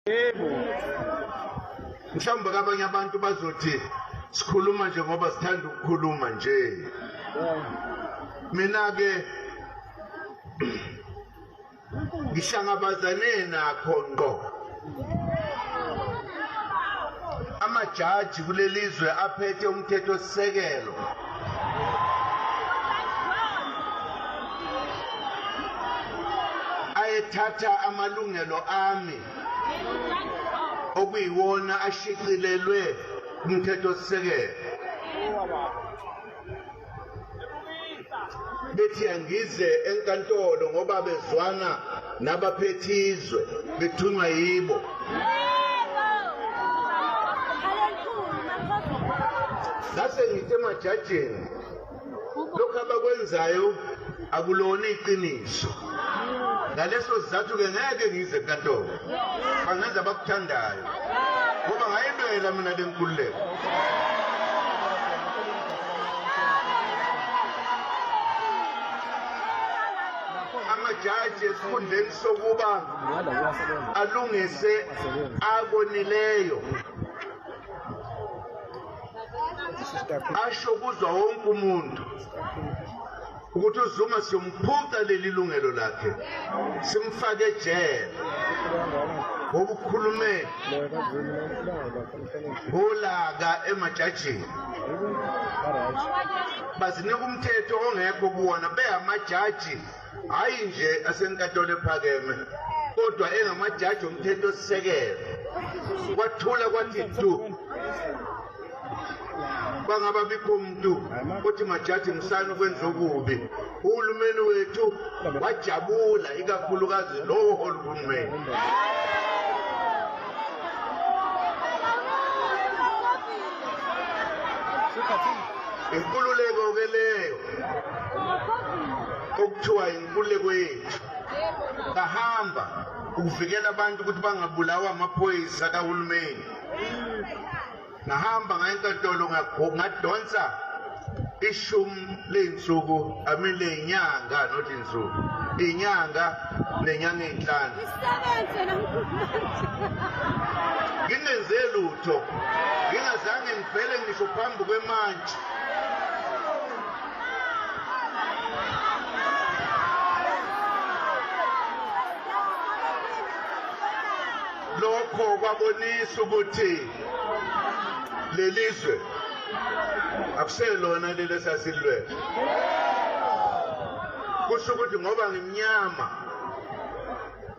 Yebo. Mhlawumbe abanye abantu bazothi sikhuluma nje ngoba sithanda ukukhuluma nje. Mina ke ngihlangabazane nakho ngqo. Amajaji kulelizwe aphethe umthetho sisekelo. Ayethatha amalungelo ami okuyiwona ashicilelwe umthetho sisekelo. Bethi angize enkantolo ngoba bezwana nabaphethe izwe bethunywa yibo. Ngase ngithi emajajini lokhu abakwenzayo akulona iqiniso. Ngaleso sizathu-ke ngeke ngize enkantolo, bangenza abakuthandayo ngoba ngayilwela mina le nkululeko. Amajaji esikhundleni sokuba alungise akonileyo asho kuzwa wonke umuntu ukuthi uZuma siyomphuca leli lungelo lakhe, simfake ejele ngoba ukhulume ngolaka emajajini. Bazinika umthetho ongekho kuwona, beyamajaji hayi nje asenkantolo ephakeme kodwa engamajaji omthetho sisekelo. Kwathula kwathi du, bangaba bikho umuntu othi majaji ngisani ukwenza okubi. Uhulumeni wethu wajabula, ikakhulukazi lowo hulumeni. Inkululeko ke leyo okuthiwa inkululeko yethu, bahamba ukuvikela abantu ukuthi bangabulawa amaphoyisa kahulumeni. Ngahamba ngaya enkantolo ngadonsa ishumi ley'nsuku, I mean ley'nyanga, not insuku, inyanga nenyanga ey'nhlanu. Ngingenze lutho, ngingazange ngivele ngisho phambi kwemantshi. Lokho kwabonisa ukuthi lelizwe akuselona leli esasilwela. Kusho ukuthi ngoba ngimnyama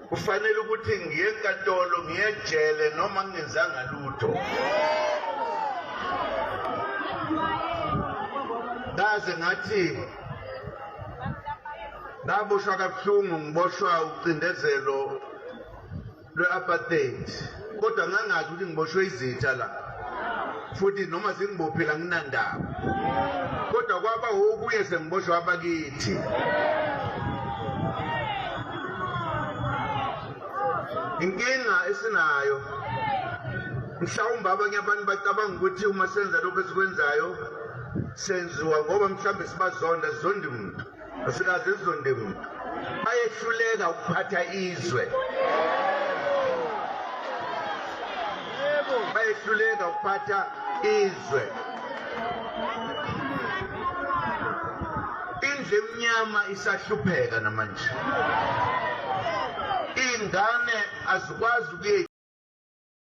kufanele ukuthi ngiye enkantolo, ngiye ejele noma ngingenzanga lutho. Ngaze ngathi ngaboshwa kabuhlungu, ngiboshwa ucindezelo lwe-apartheid, kodwa ngangazi ukuthi ngiboshwe izitha la, futhi noma zingibophile anginandaba, kodwa kwaba okunye sengiboshwa abakithi. Inkinga esinayo, mhlawumbe abanye abantu bacabanga ukuthi uma senza lokhu esikwenzayo senziwa ngoba mhlawumbe sibazonda. Sizondi muntu, asikaze sizonde muntu. Bayehluleka ukuphatha izwe, bayehluleka ukuphatha izwe. Indlu emnyama isahlupheka namanje, iy'ngane azikwazi ukuye.